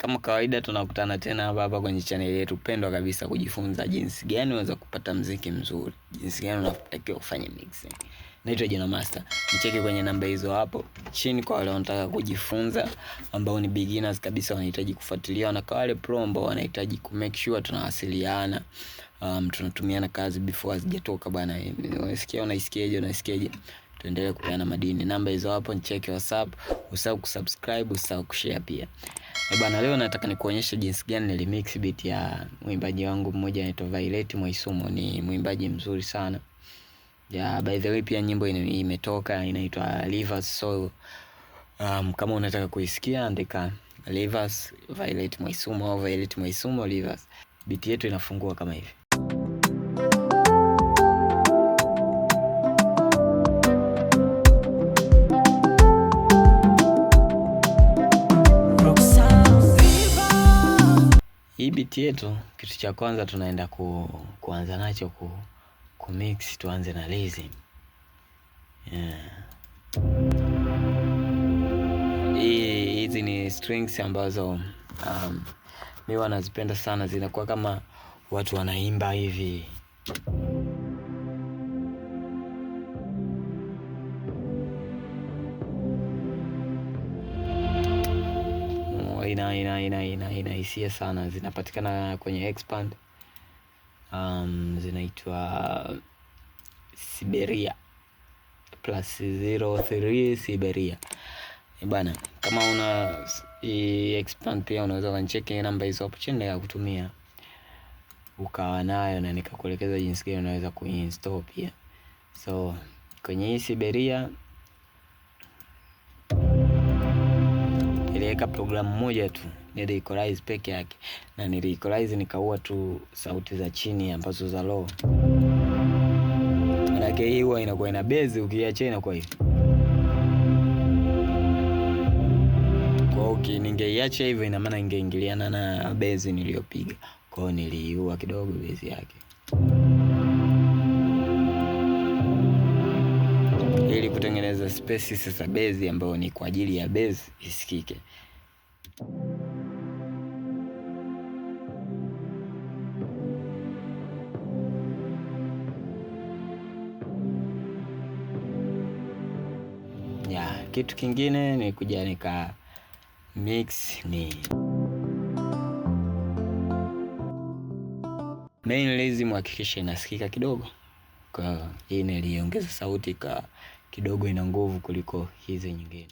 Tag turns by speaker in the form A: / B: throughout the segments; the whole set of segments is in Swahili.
A: Kama kawaida tunakutana tena hapa hapa kwenye channel yetu pendwa kabisa kujifunza jinsi gani unaweza kupata mziki mzuri, jinsi gani unatakiwa kufanya mixing. Naitwa Jino Master. Nicheke kwenye namba hizo hapo chini kwa wale wanataka kujifunza, ambao ni beginners kabisa wanahitaji kufuatilia, na kwa wale pro ambao wanahitaji ku make sure tunawasiliana, tunatumiana kazi before hazijatoka bwana. Unasikia, unaisikiaje, unaisikiaje? Tuendelee kupeana madini. Namba hizo hapo, nicheke WhatsApp. Usahau kusubscribe, usahau kushare pia. Bwana, leo nataka nikuonyeshe jinsi gani nilimix beat ya mwimbaji wangu mmoja anaitwa Violet Mwaisumo. Ni mwimbaji mzuri sana. Ya, by the way pia nyimbo imetoka inaitwa Rivers. So kama unataka kuisikia andika Rivers Violet Mwaisumo au Violet Mwaisumo Rivers. Beat yetu inafungua kama hivi. Hii beat yetu, kitu cha kwanza tunaenda kuanza nacho ku mix, tuanze na rhythm. Yeah. Hizi ni strings ambazo mi wanazipenda sana, zinakuwa kama watu wanaimba hivi. Ina hisia sana, zinapatikana kwenye Xpand. Zinaitwa Siberia plus 03 Siberia. Bana, kama una Xpand pia unaweza ukanicheki namba hizo hapo chini ya kutumia ukawa nayo na nikakuelekeza jinsi gani unaweza kuinstall pia. So kwenye hii Siberia niliweka programu moja tu, nili equalize peke yake, na nili equalize nikaua tu sauti za chini ambazo za low. Maanake hii huwa inakuwa ina bass, ukiacha inakuwa hivi. Kwa hiyo ningeiacha hivyo, ina maana ingeingiliana na bass niliyopiga. Kwa hiyo niliiua kidogo bass yake ili kutengeneza space sasa bass ambayo ni kwa ajili ya bass isikike. Ya, kitu kingine ni kuja nika mix ni main rhythm, hakikisha inasikika kidogo. Kwa hii niliongeza sauti ka kidogo, ina nguvu kuliko hizi nyingine.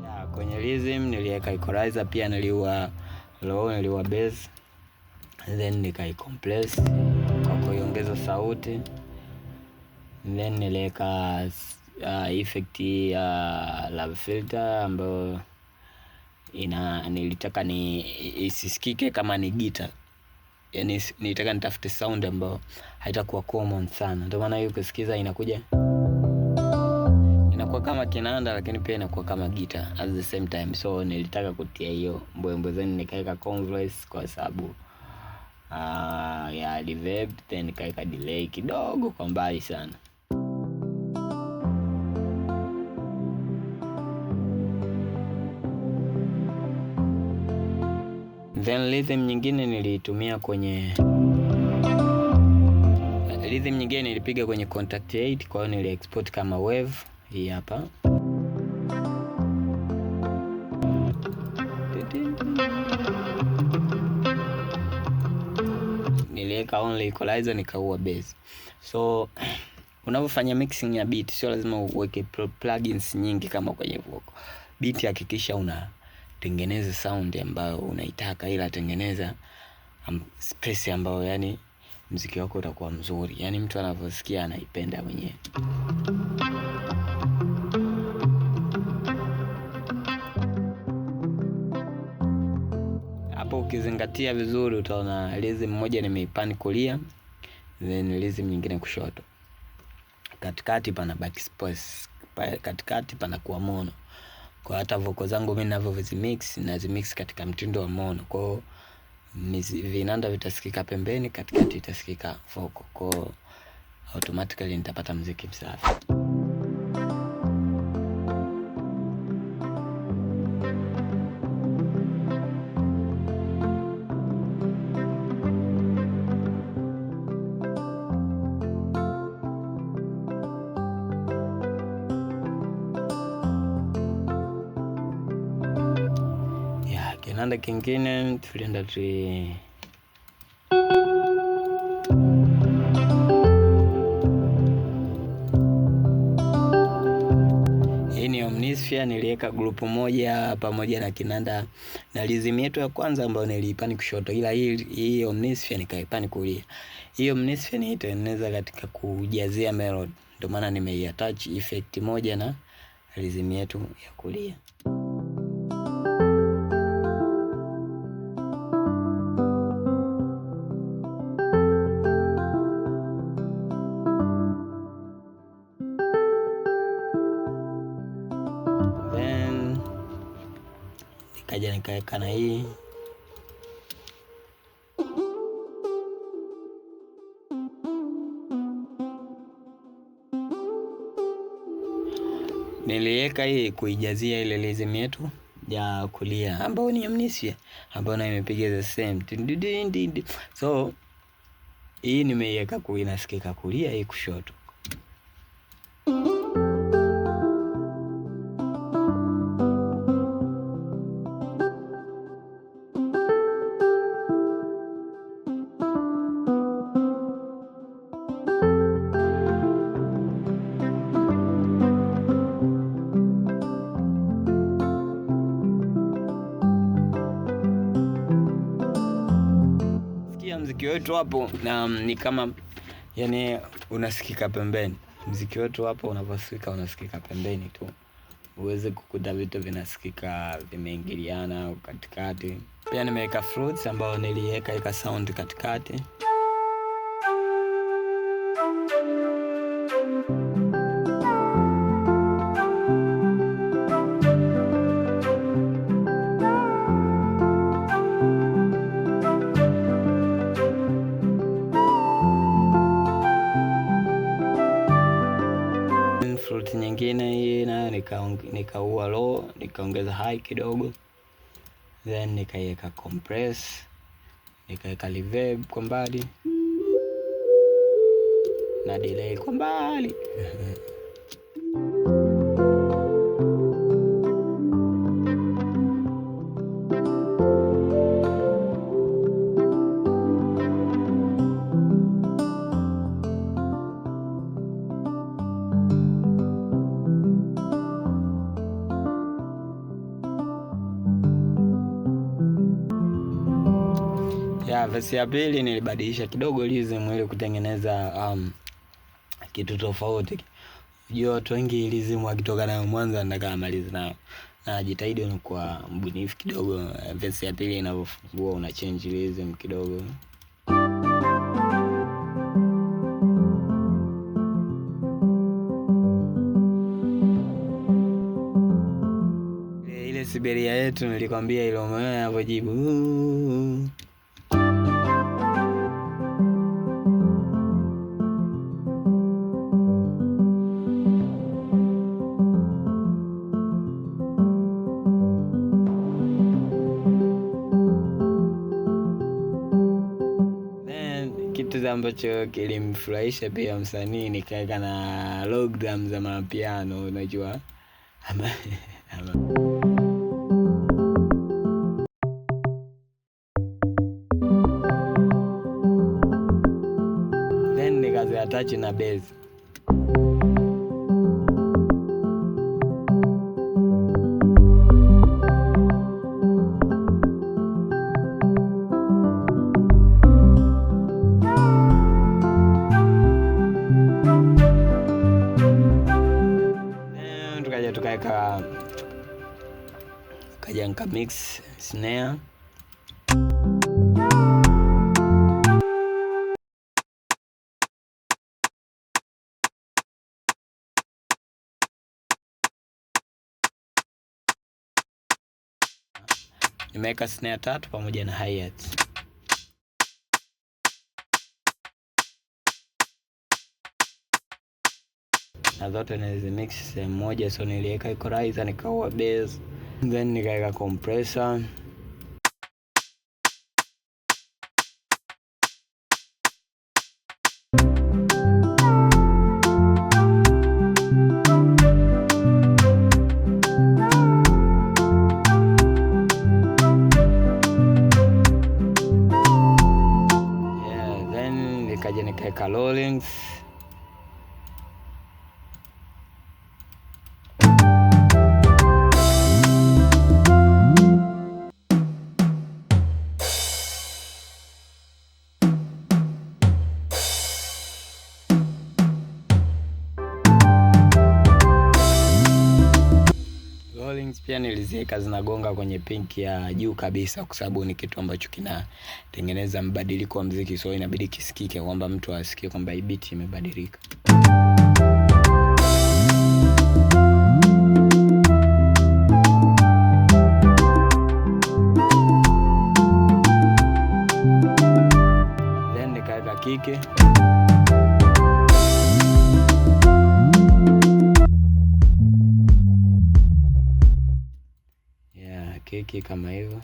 A: Ya, kwenye rhythm niliweka equalizer pia, niliua low, niliua bass, then nikaicompress kwa kuiongeza sauti, then niliweka effect ya love filter ambayo ina nilitaka ni isisikike kama ni guitar, yani nilitaka nitafute sound ambayo haitakuwa common sana. Ndio maana hiyo ukisikiza inakuja inakuwa kama kinanda, lakini pia inakuwa kama guitar at the same time. So nilitaka kutia hiyo mbwembwe, then nikaweka converse kwa sababu ya reverb, then nikaweka delay kidogo kwa mbali sana. Then rhythm nyingine niliitumia kwenye rhythm nyingine nilipiga kwenye Contact 8, kwa hiyo nili export kama wave hii hapa. Niliweka only equalizer nikaua bass. So unavyofanya mixing ya beat sio lazima uweke plugins nyingi kama kwenye vocal. Beat hakikisha unatengeneza sound ambayo unaitaka, ila tengeneza space ambayo yani mziki wako utakuwa mzuri, yani mtu anavyosikia anaipenda mwenyewe. Hapo ukizingatia vizuri utaona rhythm moja nimeipan kulia, then rhythm nyingine kushoto. Katikati pana back space, katikati panakuwa mono. Kwa hata vocal zangu mimi ninavyozimix, nazimix katika mtindo wa mono. Kwa hiyo vinanda vitasikika pembeni, katikati itasikika vocal. Kwa hiyo automatically nitapata mziki msafi. Ya, kinanda kingine tulienda tu hii ni Omnisphere, niliweka group moja pamoja na kinanda na rhythm yetu ya kwanza ambayo niliipani kushoto, ila hii Omnisphere nikaipani kulia. Hii Omnisphere nilitengeneza katika kujazia melody, ndio maana nimeiattach effect moja na rhythm yetu ya kulia. Then nikaja nikaweka na hii niliweka hii kuijazia ile rhythm yetu ya kulia ambayo ni Omnisphere, ambayo nayo imepiga the same. So hii nimeiweka inasikika kulia, hii kushoto. Sikia mziki wetu hapo na ni kama yani unasikika pembeni. Mziki wetu hapo unaposikika unasikika pembeni tu, uweze kukuta vitu vinasikika vimeingiliana katikati. Pia nimeweka fruits ambayo niliweka ika sound katikati. Fruit nyingine hii nayo nikaua low, nikaongeza high kidogo, then nikaiweka compress, nikaweka reverb kwa mbali na delay kwa mbali. Ya, verse ya pili nilibadilisha kidogo rhythm ili kutengeneza kitu tofauti. Unajua watu wengi rhythm wakitoka nayo mwanzo wanataka amalize nayo. Na jitahidi unakuwa mbunifu kidogo. Verse ya pili inavyofungua una change rhythm kidogo. Ile Siberia yetu nilikwambia ile umeona inavyojibu. Then kitu ambacho kilimfurahisha pia msanii nikaweka na log drum za mapiano, unajua. Ama, ama. Then nikaziattach na bass. Then tukaja tukaweka, kaja nika mix snare. Nimeweka snare 3 pamoja na hi-hats. Na zote nilizimix sehemu moja, so niliweka equalizer, nikaua bass, then nikaweka compressor. Yeah, then nikaja nikaweka rollings. Pia niliziweka zinagonga kwenye pinki ya juu kabisa kwa sababu ni kitu ambacho kinatengeneza mbadiliko wa muziki, so inabidi kisikike kwamba mtu asikie kwamba hii beat imebadilika. Then nikaweka kike. Kiki kama hivyo.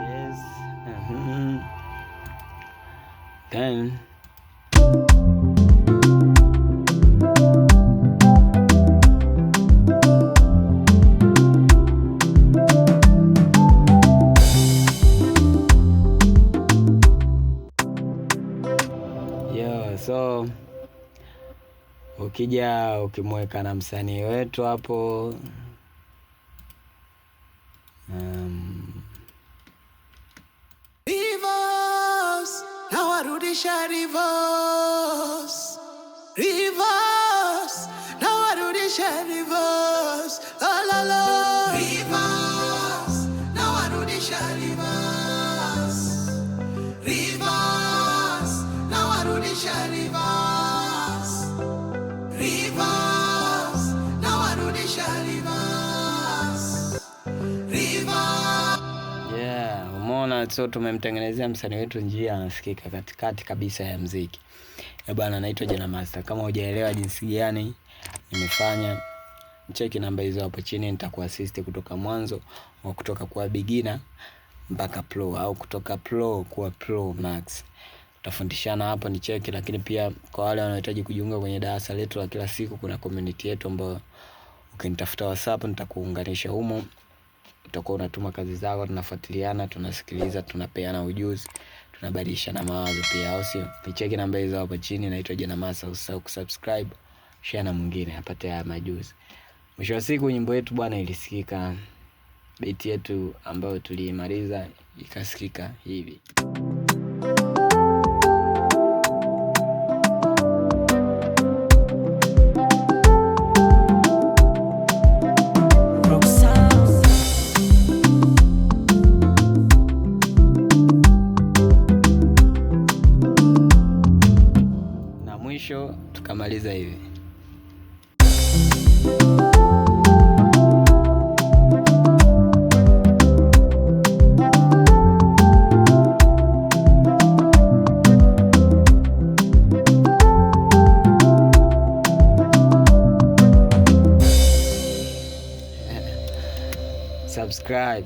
A: Yes. Then so ukija ukimweka na msanii wetu hapo,
B: Rivers, nawarudisha Rivers. Rivers, nawarudisha Rivers. La la la. Rivers, nawarudisha Rivers. Rivers, nawarudisha Rivers. Rivers, nawarudisha Rivers. Rivers.
A: Yeah, umeona, so tumemtengenezea msanii wetu njia anasikika katikati kabisa ya muziki. Bwana, naitwa Jona Master. Kama hujaelewa jinsi gani nimefanya, cheki namba hizo hapo chini, nitakuassist kutoka mwanzo wa kutoka kwa beginner mpaka pro au kutoka pro kuwa pro max. Tutafundishana hapo, ni cheki. Lakini pia kwa wale wanaohitaji kujiunga kwenye darasa letu la kila siku, kuna community yetu ambayo ukinitafuta WhatsApp nitakuunganisha humo. Utakuwa unatuma kazi zako, tunafuatiliana, tunasikiliza, tunapeana ujuzi, tunabadilishana mawazo pia, au sio? Nicheki namba hizo hapo chini. Naitwa Jona Master. Usisahau kusubscribe, share na mwingine apate haya majuzi. Mwisho wa siku nyimbo yetu bwana ilisikika, beat yetu ambayo tuliimaliza ikasikika hivi. Na mwisho tukamaliza hivi. Subscribe.